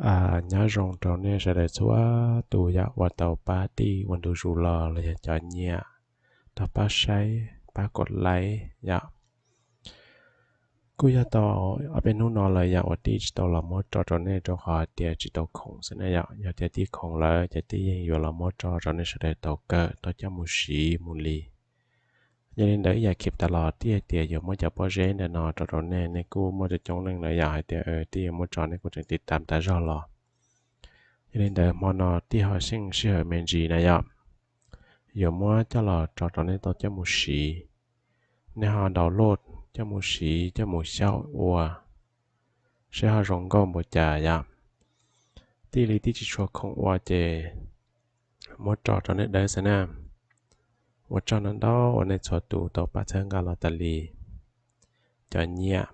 Nyob zoo rau nej sawv daws txhua tus yom uas tau pab tij ua ntu zus los los yog cov nyiam, tau pab saib, pab kom laiv yom. Kuj yog tau ob peb hnub no lawm yom uas tij tsis tau los muab tso rau nej rau qhov hais tias tsis tau khoom xwb na yom. Yog tias tij khoom lawm ces tij yeej yuav los muab tso rau nej sawv daws tau kawm tau coj mus siv mus li. Yog li ntawd ib yam khiv tas los tij hais tias yuav muab cov pob zeb ntawm no tso rau nej, nej kuj muaj coob coob leej lawm yom hais tias tij yuav muab tso nej kuj tseem tiv tam tas zog los. Yog li ntawd hmo no tij ho xyeej sij hawm me ntsis na yom, yuav muab coj los tso rau nej tau coj mus siv. Nej ho download coj mus siv coj mus xyaum ua seb ho zoo nkauj npaum cas yom. Tij li tij tsis tshua khoom ua ces muab tso rau nej dawb xwb na. Ua tsaug ntau ntau uas nej txhua tus tau pab txhawb nqa los tas li. Cov nyiam,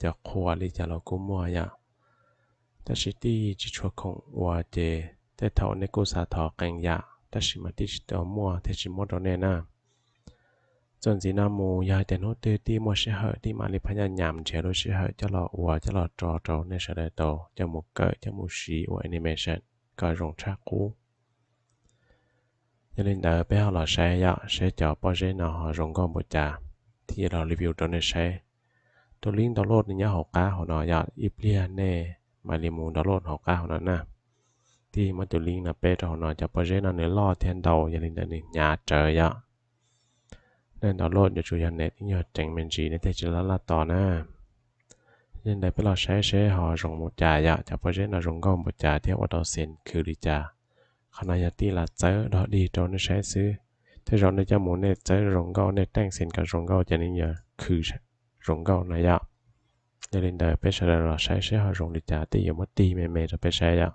cov qhuas li cas los kuj muaj yom. Tab sis tij tsis tshua khoom ua ces tej thaum nej kuj xav thov qee yam tab sis mas tij tsis tau muaj thiaj tsis muab rau nej na. Txuas ntxiv no mus yog hais tias hnub twg tij muaj sij hawm tij mam li phab nyaj nyam nrhiav lub sij hawm coj los ua coj los tso rau nej sawv daws tau coj mus kawm coj mus siv ua animation kom zoo tshaj qub. Yog li ntawd peb ho los saib yom seb cov pob zeb no ho zoo nkauj npaum cas, thiaj los review rau nej saib. Tus link download nws nyob hauv qab hauv no yom, ib pliag nej mam li mus download hauv qab hauv no na. Tij muab tus link no peb rau hauv no, cov pob zeb no nws loj thiab ntau yog li ntawd nws hnyav rawv yom. Nej download yuav tsum yog net yeej yog ceev me ntsis nej thiaj tsis laj laj tos na. Yog li ntawd peb los saib seb ho zoo npaum cas yom, cov pob zeb no zoo nkauj npaum cas thiab ua tau xees khwv li cas. Qhov no yog tij lam txawb dog dig rau nej saib xwb. Tej zaum nej coj mus nej txawb zoo nkauj nej teej xees kom zoo nkauj ces nws yuav khwv zoo nkauj na yom. Yog li ntawd peb sawv daws los saib seb ho zoo li cas, tij yuav muab tig me me rau peb saib yom.